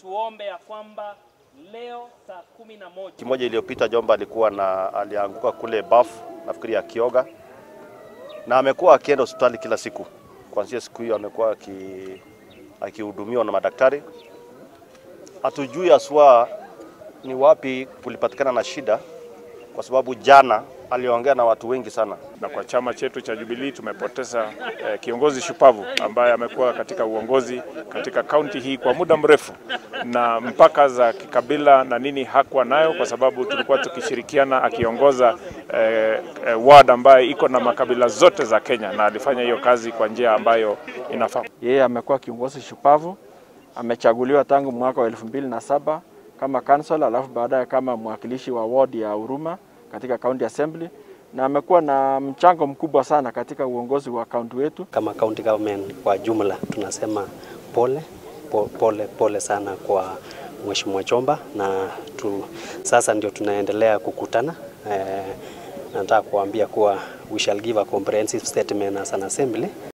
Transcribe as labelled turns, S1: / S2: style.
S1: Tuombe ya kwamba leo saa 11
S2: Wiki moja iliyopita Jomba alikuwa na alianguka kule bafu, nafikiri akioga, na amekuwa akienda hospitali kila siku. Kuanzia siku hiyo amekuwa akihudumiwa na madaktari. Hatujui haswa ni wapi kulipatikana na shida, kwa sababu jana aliongea na watu wengi sana.
S3: Na kwa chama chetu cha Jubilee tumepoteza kiongozi shupavu ambaye amekuwa katika uongozi katika kaunti hii kwa muda mrefu, na mpaka za kikabila na nini hakuwa nayo, kwa sababu tulikuwa tukishirikiana akiongoza ward ambayo iko na makabila zote za Kenya, na alifanya hiyo kazi kwa njia ambayo inafaa.
S4: Yeye amekuwa kiongozi shupavu, amechaguliwa tangu mwaka wa 2007 kama councillor, alafu baadaye kama mwakilishi wa ward ya Huruma katika county assembly, na amekuwa na mchango mkubwa sana katika uongozi wa kaunti wetu.
S5: Kama county government kwa jumla tunasema pole pole pole sana kwa Mheshimiwa Chomba, na sasa ndio tunaendelea kukutana. Nataka kuambia kuwa we shall give a comprehensive statement as an assembly.